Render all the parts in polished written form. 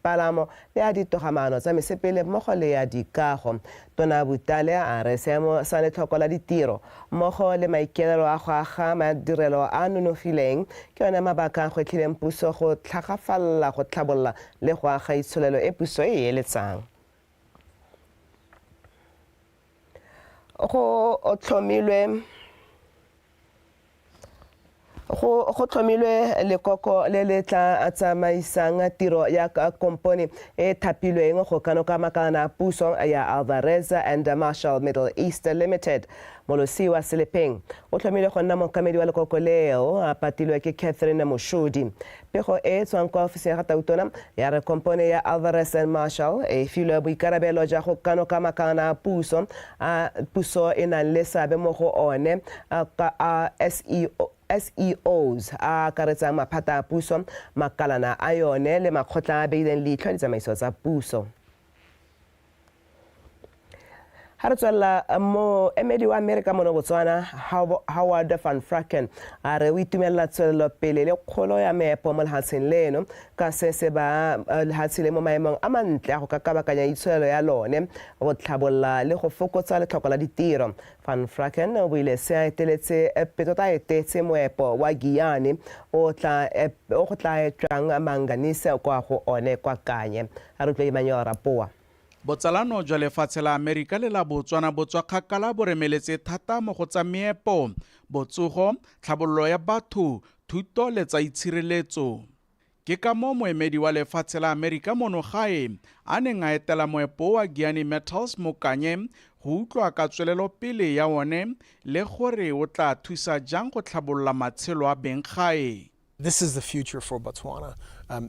dipalamo le ya ditogamaano tsa mesepele mmogo le ya dikago. Tona Butale a re seemo sa letlhoko la ditiro mmogo le maikaelelo a go aga madirelo a a nonofileng ke one mabaka a gwetlhileng puso go tlhagafalela go tlhabolola le go aga itsholelo e puso e e eletsang. Go tlhomilwe Go, go tlhomilwe lekoko le le tla tsamaisang tiro ya kompone e e thapilweng go kanoka makalana a puso ya Alvarez and Marshall Middle East Limited. Molosi wa Selepeng o tlhomilwe go nna mookamedi wa lekoko leo, a patilwe ke Catherine Moshodi. Pego e e tswang kwa ofising ya ga Tautona ya re kompone ya Alvarez and Marshall e filwe boikarabelo jwa go kanoka makalana a puso a puso e nang le seabe mo go one a SEO, SEOs, a a akaretsang maphata a puso, makalana a yone le makgotla a beileng leitlho ditsamaiso tsa puso. Ga re tswelela, moemedi wa Amerika mono Botswana, Howard Van Fraken, a re o itumelela tswelelopele le kgolo ya meepo mo lehatsheng leno ka se se ba lehatshe le mo maemong a mantle a go ka kabakanya itsholelo ya lone, go tlhabolola le go fokotsa letlhoko la ditiro. Van Fraken o buile se a eteletse tota a etetse moepo wa Giyani o tla o go tla etšwang manganese kwa go one kwa Kanye. A re utlwe Emmanuel Rapoa. Botsalano jwa lefatshe la Amerika le la Botswana bo tswa kgakala bo remeletse thata mo go tsa meepo, botsogo, tlhabololo ya batho, thuto le tsa itshireletso. Ke ka moo moemedi wa lefatshe la Amerika mono gae a neng a etela moepo wa Giyani Metals mo Kanye go utlwa ka tswelelopele ya one le gore o tla thusa jang go tlhabolola matshelo a beng gae. This is the future for Botswana.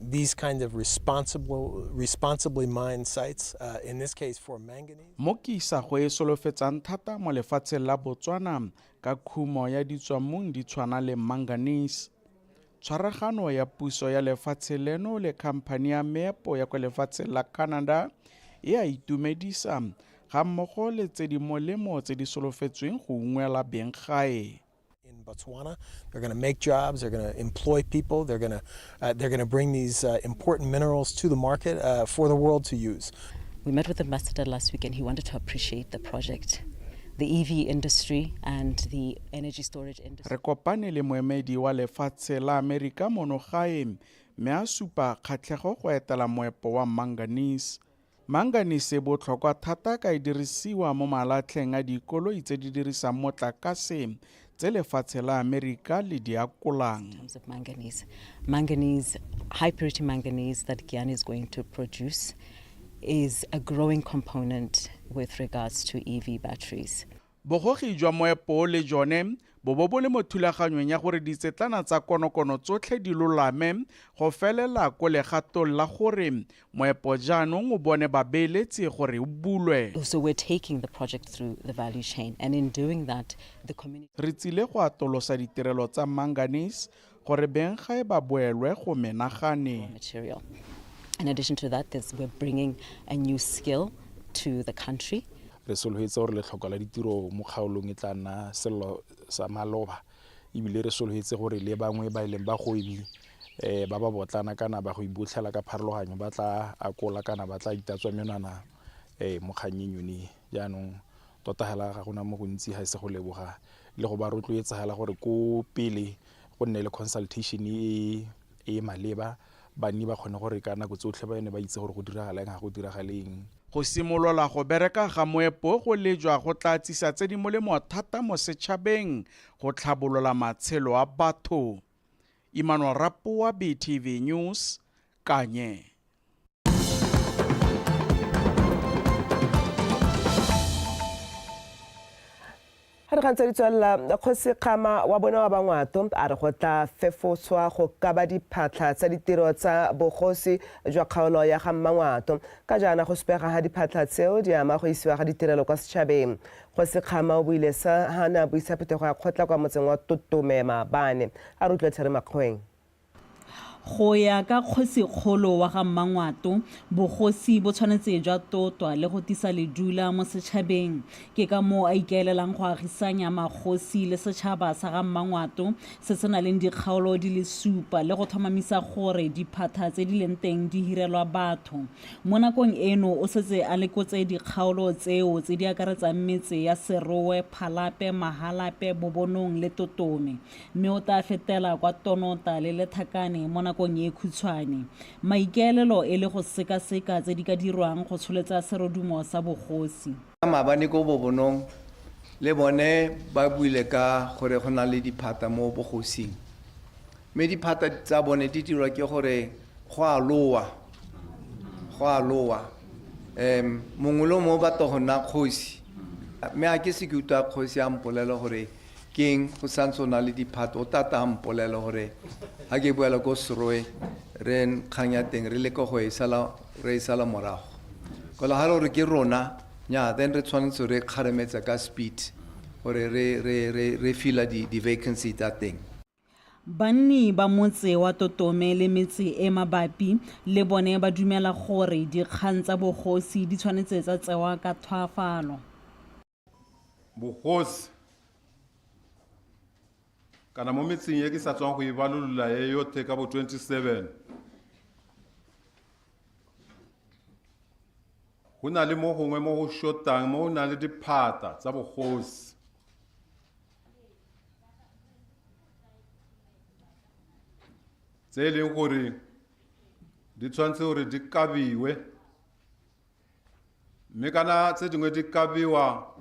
These kind of responsible, responsibly mined sites, in this case for manganese. Mo ke isago e solofetsang thata mo lefatsheng la Botswana ka khumo ya ditswammung di tshwana le manganese. Tshwaragano ya puso ya lefatshe leno le khamphani ya meepo ya kwa lefatsheng la Canada e a itumedisa, ga mmogo le tse di molemo tse di solofetsweng go ungwela beng gae. In Botswana, they're going to make jobs, they're going to employ people, they're going to they're going to bring these important minerals to the market for the world to use. We met with the ambassador last week and he wanted to appreciate the project. The EV industry and the energy storage industry. Re kopane le moemedi wa lefatshe la Amerika mono gae mme a supa kgatlhego go etela moepo wa manganese. Manganese e botlhokwa thata ka e dirisiwa mo malatlheng a dikoloi tse di dirisang motlakase tse lefatshe la Amerika le di akolang. Terms of manganese. Manganese, high purity manganese that Giyani is going to produce is a growing component with regards to EV batteries. Bogogi jwa moepo o le jone bo bo bo le mo thulaganyong ya gore ditsetlana tsa konokono tsotlhe di lolame go felela ko legatong la gore moepo jaanong o bone babeeletsi gore o bulwe. So we're taking the project through the value chain and in doing that the community. Re tsile go atolosa ditirelo tsa manganese gore beng gae ba boelwe go menagane. Material. In addition to that, there's, we're bringing a new skill to the country. Re solofetse gore letlhoko la ditiro mo kgaolong e tla nna sello sa maloba ebile re solofetse gore le bangwe ba e leng bagwebi um ba ba botlana kana ba go ibotlhela ka pharologanyo ba tla akola kana ba tla itatswa menwana um mo kgannyeng yone. Jaanong tota hela ga gona mo gontsi ga e se go leboga le go ba rotloetsa hela gore ko pele go nne le consultation e e maleba banni ba kgone gore ka nako tsotlhe ba ne ba itse gore go diragala eng ga go diragale eng. Go simolola go bereka ga moepo go lejwa go tla tsisa tse di molemo thata mo setšhabeng go tlhabolola matshelo a batho. Emmanuel Rapoa, BTV News, Kanye. Ga dikgang tse di tswelela, Kgosi Kgama wa bone wa Bangwato a re go tla fefoswa go kaba diphatlha tsa ditiro tsa bogosi jwa kgaolo ya ga Mmangwato. Ka jaana go supega ha diphatlha tseo di ama go isiwa ga ditirelo kwa setšhabeng. Kgosi Kgama o buile sa ha ne a buisa phuthego ya kgotla kwa motseng wa Totome maabane. A re utlwe Theri Makgoeng. Go ya ka kgosikgolo wa ga Mmangwato, bogosi bo tshwanetse jwa totwa le go tisa ledula mo setšhabeng. Ke ka moo a ikaelelang go agisanya magosi le setšhaba sa ga Mmangwato se se na leng dikgaolo di le supa le go tlhomamisa gore diphatha tse di leng teng di hirelwa batho. Mo nakong eno o setse a lekotse dikgaolo tseo tse di akaretsang metse ya Serowe, Phalape, Mahalapye, Bobonong le Totome. Mme o tla fetela kwa Tonota le Lethakane mo nakong e khutshwane. Maikaelelo e le go sekaseka tse di ka dirwang go tsholetsa serodumo sa bogosi. Maabane ko Bobonong le bone ba buile ka gore go na le diphata mo bogosing. Mme diphata tsa bone di dirwa ke gore go a lowa, go a lowa. Mongwe le mongwe o batla go nna kgosi. Mme a ke se ke utlwa kgosi a mpolela gore ke eng go santse o na le diphato, o tata a mpolela gore ga ke boela ko Serowe re kgang ya teng re leke go e sala, re e sala morago. Kola ga re gore ke rona, nya, then re tshwanetse re kgaremetsa ka speed gore re fila di vacancy tsa teng. Banni ba motse wa Totome le metse e mabapi le bone ba dumela gore dikgang tsa bogosi di tshwanetse tsa tsewa ka tlhoafalo. Bogosi kana mo metseng e ke sa tswang go e balolola e yotlhe ka bo 27 go na le mo gongwe mo go shotang mo go nang le diphata tsa bogosi. Tse e leng gore di tshwanetse gore di kabiwe, mme kana tse dingwe di kabiwa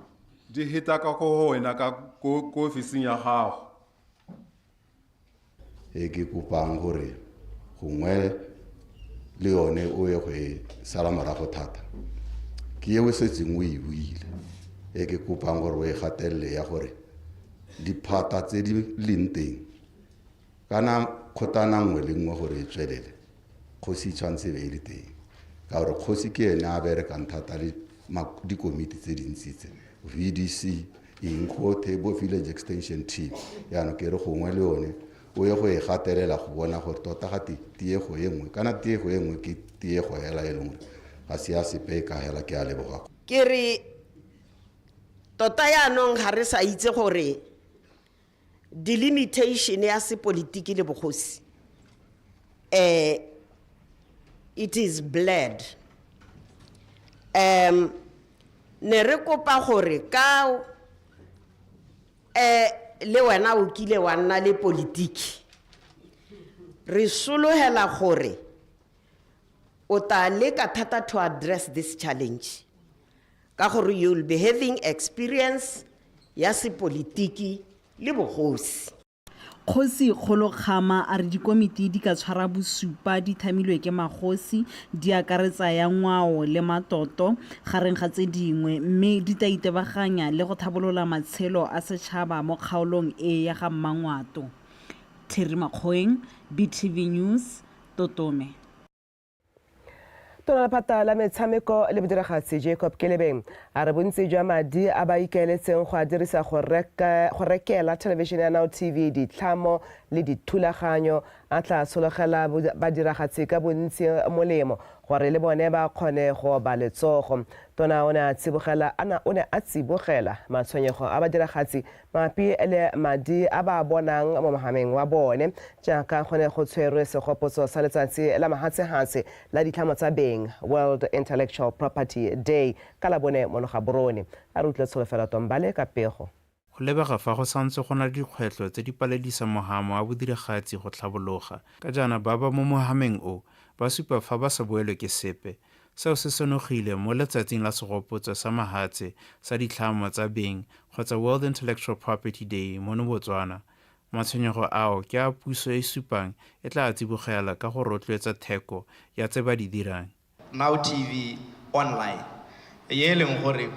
di heta ka ko go wena ka ko ofising ya gago. E ke kopang gore gongwe le yone o ye go e sala morago thata ke e o setseng o e buile, e ke kopang gore o e gatelele ya gore diphata tse di leng teng kana kgotana nngwe le nngwe gore e tswelele kgosi e tshwanetse e be e le teng, ka gore kgosi ke ene a berekang thata le dikomiti tse dintsi tse VDC eng gothe bo village extension team. Jaanong ke re gongwe le yone o ye go e gatelela go bona gore tota ga tiego e nngwe kana tiego e nngwe ke tiego hela e leng gore ga se ya sepe e ka hela. Ke a leboga. Ke re tota yaanong ga re sa itse gore delimitation ya sepolitiki le bogosi it is blurred. Ne re kopa gore ka le wena o kile wa nna le politiki, re sologela gore o tla leka thata to address this challenge, ka gore you will be having experience ya sepolitiki le bogosi. Kgosi Kgolo Kgama a re dikomiti di ka tshwara bosupa di thamilwe ke magosi, di akaretsa ya ngwao le matoto gareng ga tse dingwe, mme di tla itebaganya le go tlhabolola matshelo a setšhaba mo kgaolong e ya ga Mmangwato. Terry Makgoeng, BTV News, Totome. Tona lephata la metshameko le bodiragatsi Jacob Kelebeng a re bontsi jwa madi a ba ikaeletseng go a dirisa go rekela thelebišene ya Now TV ditlhamo le dithulaganyo a tla sologela badiragatsi ka bontsi molemo gore le bone ba kgone go ba letsogo. Tona o ne a tsibogela matshwenyego a badiragatsi mabapi le madi a ba bonang mo mohameng wa bone, jaaka go ne go tshwerwe segopotso sa letsatsi la mahatshehatshe la ditlhamo tsa beng, World Intellectual Property Day, ka la bone mo Gaborone. A re utlwe Tsholofelo Tombale ka pego. Go lebega fa go santse go na le dikgwetlho tse di paledisa mohamo wa bodiragatsi go tlhabologa, ka jaana ba ba mo mohameng o ba supa fa ba sa boelwe ke sepe. Seo se senogile mo letsatsing la segopotso sa mahatshe sa ditlhamo tsa beng kgotsa World Intellectual Property Day mono Botswana. Matshwenyego ao ke a puso e supang e tla tsibogela ka go rotloetsa theko ya tse ba di dirang. Now TV online ye leng gore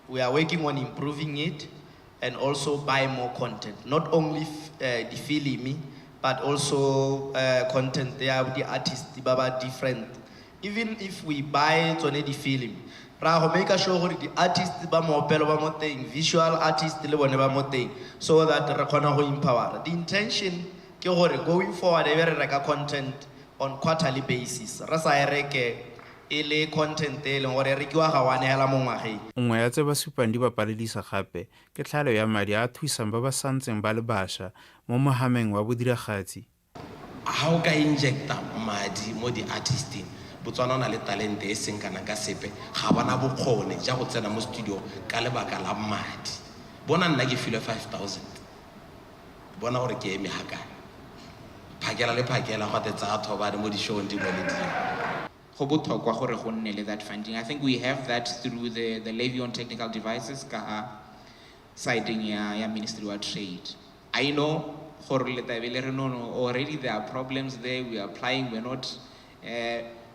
we are working on improving it and also buy more content, not only the film but also content ya the artists ba ba different. Even if we buy tsone di film, ra go make sure gore di artists ba moopelo ba mo teng, visual artists le bone ba mo teng, so that re kgona go empower. The intention ke gore going forward e be re reka content on quarterly basis re sa e reke e le content e leng gore e rekiwa ga one hela mo ngwageng. Nngwe ya tse ba supang di ba paledisa gape ke tlhaelo ya madi a a thusang ba ba santseng ba le bašwa mo mohameng wa bodiragatsi. Ha o ka injecta madi mo di-artist-ing, Botswana o na le talente e seng kana ka sepe, ga ba na bokgone ja go tsena mo studio ka lebaka la madi. Bona nna ke filwe 5000, bona gore ke eme ga kae. Phakela le phakela gwa te tsaya thobane mo di-show-ong dingwe le dingwe. Go botlhokwa gore go nne le that funding. I think we have that through the levy on technical devices ka ha sideng ya Ministry wa Trade. I know gore le tla be le re no, no, already there are problems there, we are applying, we're not,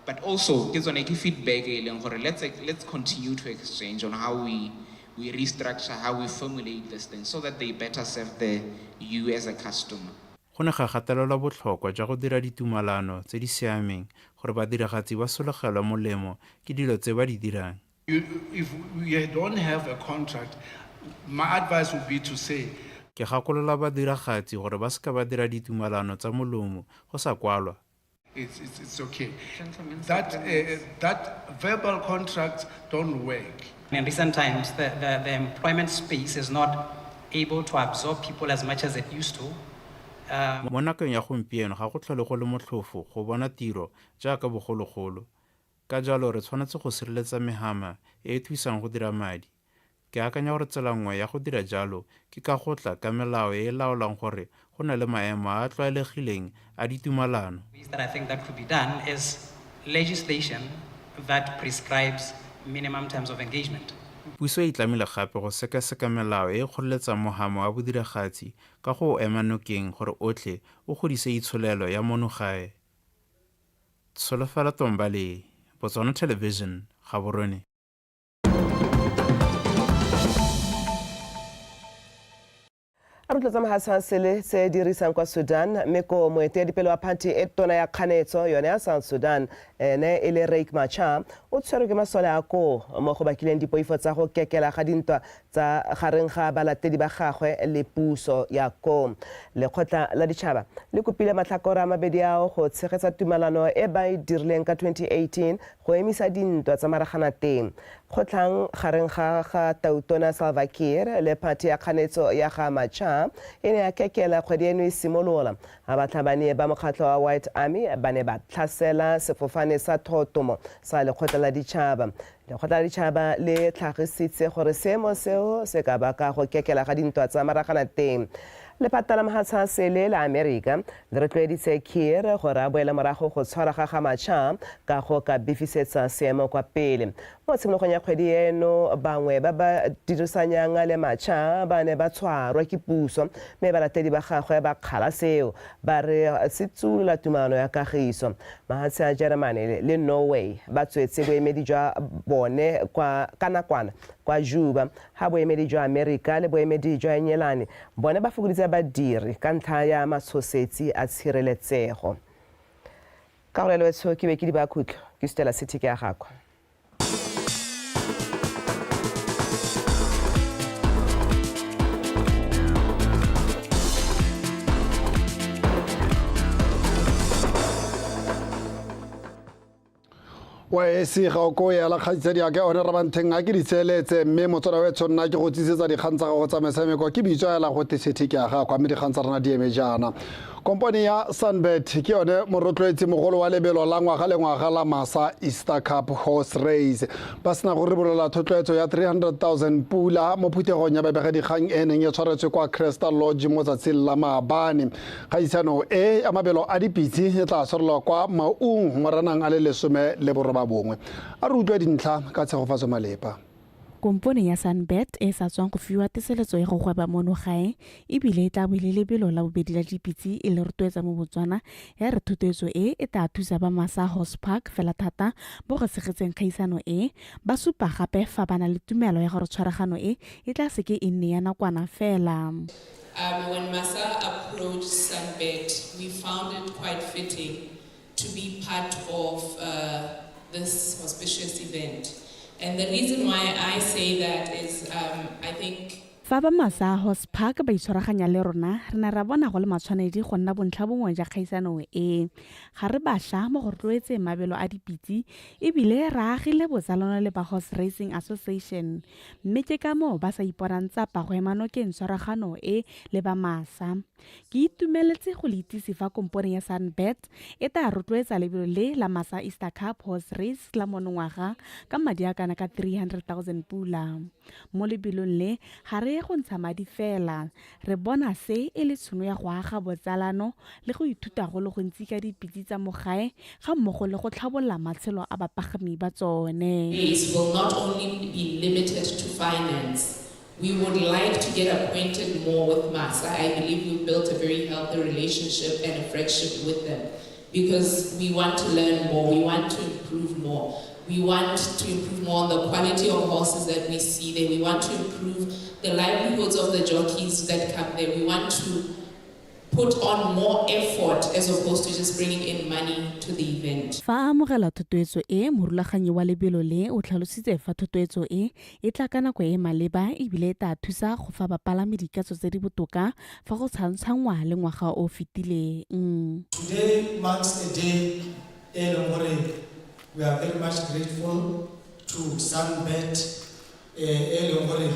but also ke tsone ke feedback e leng gore let's continue to exchange on how we restructure, how we formulate this thing so that they better serve the you as a customer. Go ne ga gatelelwa botlhokwa jwa go dira ditumalano tse di siameng gore badiragatsi ba solegelwe molemo ke dilo tse ba di dirang. If we don't have a contract, my advice would be to say, Ke gakolola badiragatsi gore ba seka ba dira ditumalano tsa molomo go sa kwalwa. It's okay. That verbal contracts don't work. In recent times, the employment space is not able to absorb people as much as it used to. Mo nakong ya gompieno ga go tlhole go le motlhofo go bona tiro jaaka bogologolo. Ka jalo re tshwanetse go sireletsa mehama e e thusang go dira madi. Ke akanya gore tsela nngwe ya go dira jalo ke ka go tla ka melao e e laolang gore go na le maemo a a tlwaelegileng a ditumalano. Ways that I think that could be done is legislation that prescribes minimum terms of engagement. Puso e itlamile gape go sekaseka melao e e kgoreletsang mohama wa bodiragatsi ka go o ema nokeng gore otlhe o godise itsholelo ya mono gae. Tsholofelo Tombale, Botswana Television, Gaborone. A rotloetsa mahatshe a sele tse dirisang kwa Sudan, mme ko moeteledipele wa party e tona ya kganetso yone ya South Sudan ene e le Riek Machar o tshwerwe ke masole a koo mo go bakileng dipoifo tsa go kekela ga dintwa tsa gareng ga balatedi ba gagwe le puso ya koo. Lekgotla la ditšhaba le kopile matlhakore a mabedi ao go tshegetsa tumalano e ba e dirileng ka 2018 go emisa dintwa tsa maragana teng. Kgotlhang gareng ga ga Tautona Salva Kiir le party ya kganetso ya ga Machar e ne ya kekela kgwedi eno e simolola ga batlhabani ba mokgatlho wa White Army ba ne ba tlhasela sefofane sa thotomo sa lekgotla la ditšhaba. Lekgotla la ditšhaba le tlhagisitse gore seemo seo se ka baka go kekela ga dintwa tsa maragana teng. Lephata la mahatshe a sele la Amerika le rotloeditse Kiir gore a boele morago go tshwara ga ga Machar ka go ka befisetsa seemo kwa pele. Mo tshimologong ya kgwedi eno bangwe ba ba dirisanyang le Machar ba ne ba tshwarwa ke puso, mme balatedi ba gagwe ba kgala seo ba re se tsuolola tumalano ya kagiso. Mahatshe a Germany le Norway ba tswetse boemedi jwa bone kwa ka nakwana kwa Juba, ga boemedi jwa Amerika le boemedi jwa Enyelane bone ba fokoditse badiri ka ntlha ya matshosetsi a tshireletsego. Ka go lelwetsho ke be ke di ba khutlo ke sutela city ke ya gakwa. Wa esi ga o ko ya la kgaitsadi ya ke one rabantheng a ke ditseeletse, mme motswala wa etsho nna ke go tsisetsa dikgang tsa gago tsa metshameko ke bitso ela go te city ke ya gago, mme dikgang tsa rona di eme jaana. Kompone ya Sunbet ke yone morotloetsi mogolo wa lebelo la ngwaga le ngwaga la Masa Easter Cup Horse Race. Ba sena go ribolola thotloetso ya 300,000 pula mo phuthegong ya babegadikgang e neng e tshwaretswe kwa Crystal Lodge mo tsatsing la maabane. Kgaisano e ya mabelo a dipitse e tla tshwarelwa kwa Maung Moranang a le 19. A re utlwe dintlha ka Tshegofatso Malepa. Kompone ya Sunbet e sa tswang go fiwa teseletso ya go gweba mono gae ebile e tla bo e le lebelo la bobedi la dipitse e le rotloetsa mo Botswana, ya re thotloetso e e tla thusa ba Masa Horse Park fela thata bo go tshegetseng kgaisano e. Ba supa gape fa ba na le tumelo ya gore tshwaragano e e tla seke e nne ya nakwana fela. When Masa approached Sunbet, we found it quite fitting to be part of this auspicious event. And the reason why I say that is I think Fa Fa ba Masa Horse Park ba itshwaraganya le rona, re ne ra bona go le matshwanedi go nna bontlha bongwe ja kgaisano e. Ga re bašwa mo go rotloetseng mabelo a dipitse ebile re agile botsalano le ba Horse Racing Association, mme ke ka moo ba sa iponang tsapa go ema nokeng tshwaragano e le ba Masa. Ke itumeletse go le itsise fa kompone ya Sunbet e tla rotloetsa lebelo le la Masa Easter Cup Horse Race la monongwaga ka madi a kana ka 300,000 pula. Mo lebelong le, ga re ye go ntsha madi fela, re bona se e le tshono ya go aga botsalano le go ithuta go le gontsi ka dipitse tsa mo gae ga mmogo le go tlhabolola matshelo a bapagami ba tsone. This will not only be limited to finance. We would like to get acquainted more with Masa. I believe we've built a very healthy relationship and a friendship with them because we want to learn more, we want to improve more. We want to improve more on the quality of horses that we see there. We want to improve the livelihoods of the jockeys that come there. We want to put on more effort as opposed to just bringing in money to the event. Fa a amogela thotloetso e, morulaganyi wa lebelo le o tlhalositse fa thotloetso e e tla ka nako e e maleba ebile e tla thusa go fa bapalami dikatso tse di botoka fa go tshwantshangwa le ngwaga o o fetileng. Today marks a day e leng gore we are very much grateful to Sunbet e leng gore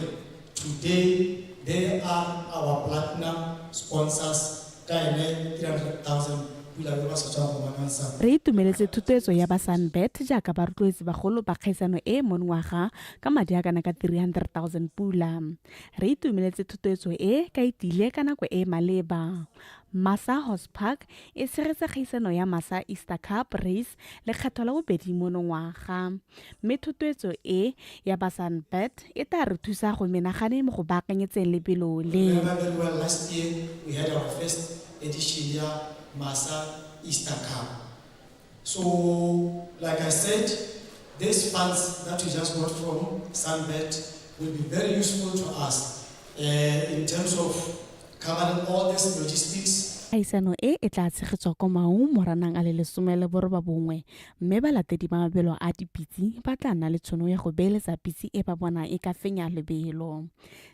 today they are our platinum sponsors ka ene 300,000 pula e ba sa tswang go bonansa. Re itumeletse thotloetso ya ba Sunbet jaaka barotloetsi bagolo ba kgaisano e monongwaga ka madi a kana ka 300,000 pula. Re itumeletse thotloetso e ka e tlile ka nako e e maleba. Masa Horse Park e tshegetsa kgaisano ya Masa Easter Cup Race lekgetho la bobedi monongwaga. Mme thotloetso e ya ba Sunbet e tla re thusa go menagane mo go baakanyetseng lebelo le. Remember very well last year we had our first edition ya Masa Easter Cup. So like I said, these funds that we just got from Sunbet will be very useful to us in terms of covering all these logistics. Kgaisano e e tla tshegetswa kwa Maun Moranang a le 19, mme balatedi ba mabelo a dipitse ba tla nna le tshono ya go beeletsa pitse e ba bonang e ka fenya lebelo.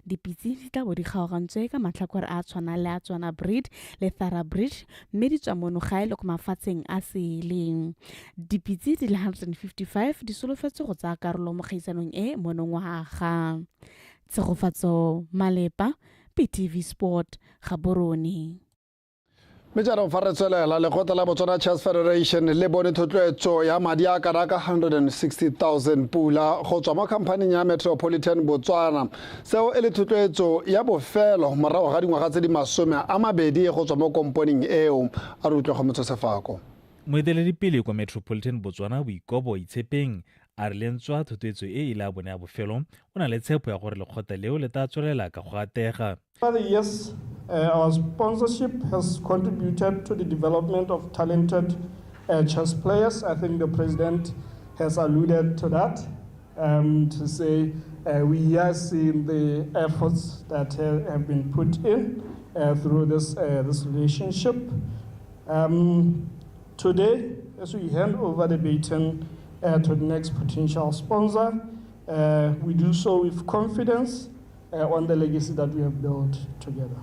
Dipitse di tla bo di kgaogantswe ka matlhakore a a tshwanang le a Tswana Breed le Thoroughbred mme di tswa mono gae le kwa mafatsheng a sele. Dipitse di le 155 di solofetswe go tsaya karolo mo kgaisanong e monongwaga. Tshegofatso Malepa, BTV Sport, Gaborone. Mme jaanong fa re tswelela, lekgotla la Botswana Chess Federation le bone thotloetso ya madi a kana ka 160,000 pula go tswa mo khamphaning ya Metropolitan Botswana. Seo e le thotloetso ya bofelo morago ga dingwaga tse di 20 go tswa mo komponing eo. A re utlwe go Motsosefako. Moeteledipele kwa Metropolitan Botswana Boikobo Itshepeng a re le ntswa thotloetso e e le a bone ya bofelo, o na le tshepo ya gore lekgotla leo le tla tswelela ka go atega. Over the years, our sponsorship has contributed to the development of talented chess players. I think the president has alluded to that, to say we are seeing the efforts that have been put in through this relationship. Today, as we hand over the baton to the next potential sponsor, we do so with confidence on the legacy that we have built together.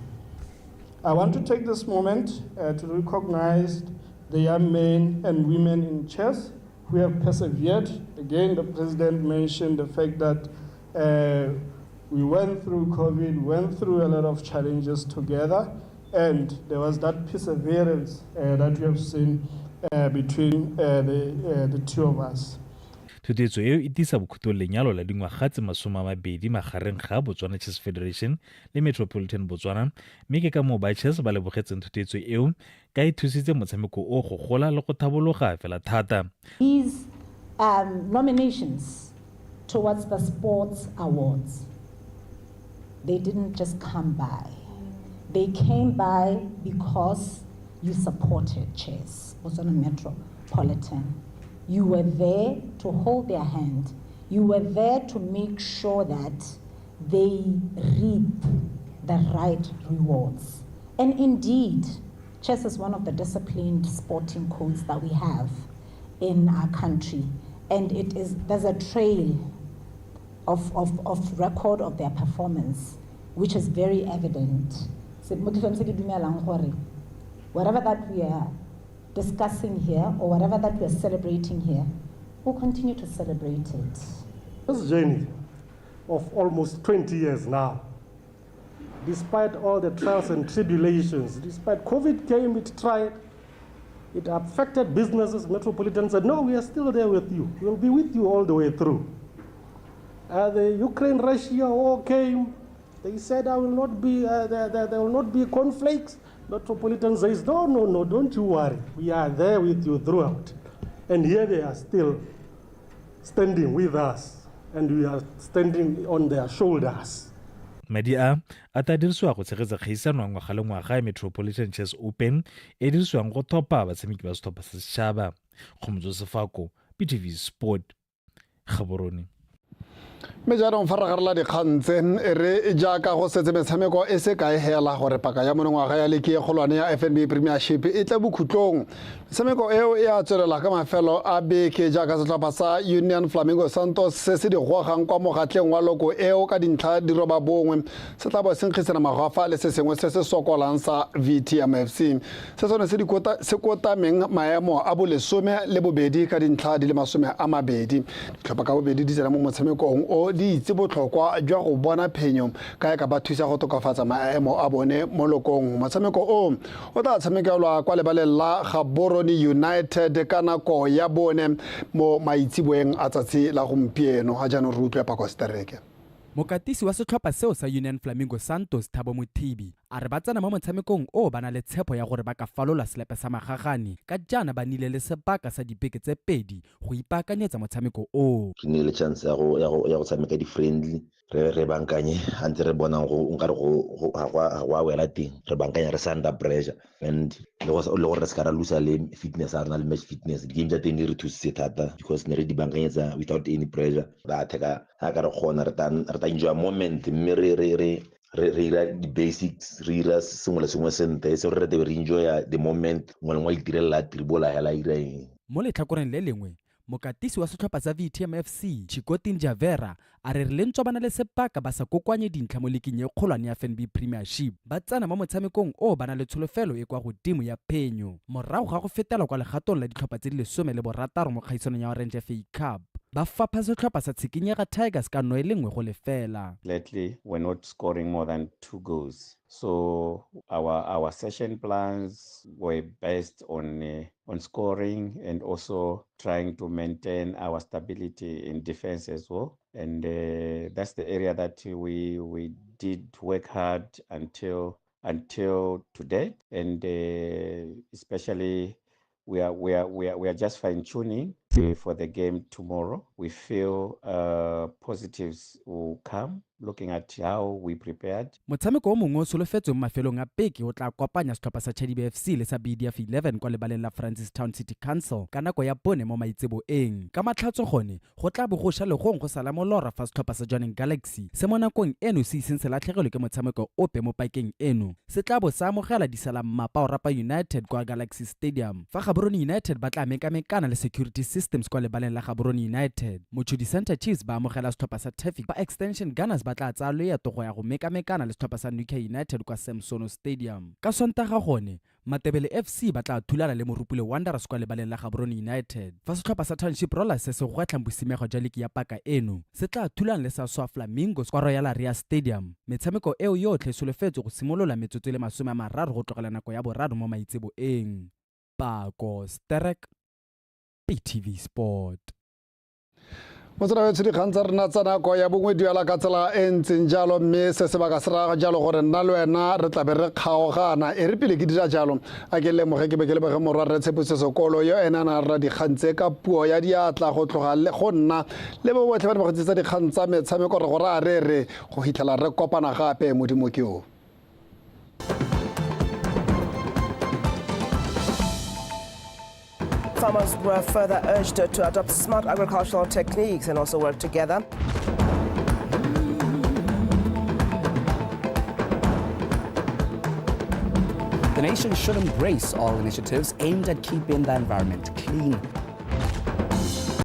I want to take this moment to recognize the young men and women in chess who have persevered. Again, the president mentioned the fact that we went through COVID, went through a lot of challenges together, and there was that perseverance that we have seen between the two of us. Thotloetso eo e tiisa bokhutlo lenyalo la dingwaga tse 20 magareng ga Botswana Chess Federation le Metropolitan Botswana, mme ke ka moo ba chess ba lebogetseng thotloetso eo ka e thusitse motshameko o go gola le go thabologa fela thata. These nominations towards the sports awards, they didn't just come by. They came by because you supported chess, Botswana Metropolitan. You were there to hold their hand. You were there to make sure that they reap the right rewards. And indeed, chess is one of the disciplined sporting codes that we have in our country. And there's a trail of record of their performance. which is very evident. Whatever that we are discussing here or whatever that we are celebrating here, we'll continue to celebrate it. This journey of almost 20 years now, despite all the trials and tribulations, despite COVID came, it tried, it affected businesses. Metropolitan said, no, we are still there with you. We'll be with you all the way through. The Ukraine-Russia war came. They said, I will not be, there will not be conflicts. Metropolitan says, no, no, no, don't you worry. We are there with you throughout. And here they are still standing with us, and we are standing on their shoulders. Madi a a tla dirisiwa go tshegetsa kgaisano ya ngwaga le ngwaga ya Metropolitan Chess Open e dirisiwang go thopa batshameki ba setlhopha sa setšhaba. Kgomotso Sefako, BTV Sport, Gaborone. Mme jaanong fa re garela dikgang tse re jaaka go setse metshameko e se kae hela gore paka ya monongwaga ya leke e kgolwane ya FNB Premiership e tle bokhutlong. Metshameko eo e a tswelela ka mafelo a beke jaaka setlhopha sa Union Flamingo Santos se se di gogang kwa mogatleng wa loko eo ka dintlha di roba bongwe se tla bo se nkgisana magwafa le se sengwe se se sokolang sa VTMFC se sone se kotameng maemo a bolesome le bobedi ka dintlha di le 20. Ditlhopha ka bobedi di tsena mo motshamekong o di itse botlhokwa jwa go bona phenyo ka e ka ba thusa go tokafatsa maemo a bone mo lokong. Motshameko o o tla tshamekelwa kwa lebaleng la Gaborone United ka nako ya bone mo maitseboeng a tsatsi la gompieno. Ga jaanong re utlwe Pako Stereke. Mokatisi wa setlhopha seo sa Union Flamingo Santos, Thabo Mothibi, a re ba tsena mo motshamekong o ba na le tshepo ya gore ba ka falola selepe sa magagane ka jaana ba nile le sebaka sa dibeke tse 2 go ipaakanyetsa motshameko o. Re nnile le chance ya go tshameka di-friendly, re bankanye ga ntse re bonang go nkare go ga wela teng, re bankanya re sa under pressure and le gore re se ka ra losa le fitness a rena le match fitness. Di-game tsa teng di re thusitse thata because ne re di bankanyetsa without any pressure. Ra attack-a ga ka re kgona, re tla enjoy moment mme re ira di-basics, re ira sengwe le sengwe sentle, se re re enjoy the moment, nngwe le nngwe a itirela tribola hela ira eng. Mo letlhakoreng le lengwe, mokatisi wa setlhopha sa VTMFC, Chikotin Javera, a re le ntswa ba na le sebaka ba sa kokoanye dintlha mo liking e kgolwane ya FNB Premiership, ba tsena mo motshamekong o ba na le tsholofelo e kwa godimo ya phenyo morago ga go fetela kwa legatong la ditlhopha tse di 16 mo kgaisanong ya Orange FA Cup. Ba fapha setlhopha sa Tshikinyega Tigers ka 1-0. Lately, we're not scoring more than 2 goals. So our session plans were based on scoring and also trying to maintain our stability in defense as well. And that's the area that we did work hard until today. And especially we are just fine tuning for the game tomorrow. We feel positives will come, looking at how we prepared. Motshameko o mongwe o solofetsweng mafelong a beke o tla kopanya setlhopha sa Chadibe FC le sa BDF 11 kwa lebaleng la Francistown City Council ka nako ya bone mo maitseboeng. Ka matlhatso gone go tla bo go sha legong go sala molora fa setlhopha sa Jwaneng Galaxy se mo nakong eno se iseng se latlhegelwe ke motshameko ope mo pakeng eno se tla bo sa amogela disala mmapa Orapa United kwa Galaxy Stadium, fa Gaborone United ba tla mekamekana le Security Systems kwa lebaleng la Gaborone United. Mochudi Center Chiefs ba amogela setlhopha sa Traffic, ba Extension Gunners ba tla tsaya loeto go ya go mekamekana le setlhopha sa Nuclear United kwa Samsono Stadium. Ka Sontaga gone, Matebele FC ba tla thulana le Morupule Wanderers kwa lebaleng la Gaborone United, fa setlhopha sa Township Rollers se se gwetlhang bosimego jwa liki ya paka eno se tla thulana le sa Swa Flamingos kwa Royal Area Stadium. Metshameko eo yotlhe e solofetswe go simolola metsotso e le 30 go tlogela nako ya 3 mo maitseboeng. Pako Sterek, BTV Sport. Motsana wetsho dikgang tsa rena tsa nako ya bongwe duela ka tsela e ntseng jalo, mme se sebaka se raya jalo gore nna le wena re tlabe re kgaogana. E re pele ke dira jalo, a ke lemoge ke be ke leboge morwa rre Tshepiso Sekolo yo ene a na rra dikgang tse ka puo ya diatla go tloga le go nna le bo botlhe ba ne ba go tsetsa dikgang tsa metshameko re go raya re re go fitlhela re kopana gape. Modimo ke o. Farmers were further urged to adopt smart agricultural techniques and also work together. The nation should embrace all initiatives aimed at keeping the environment clean.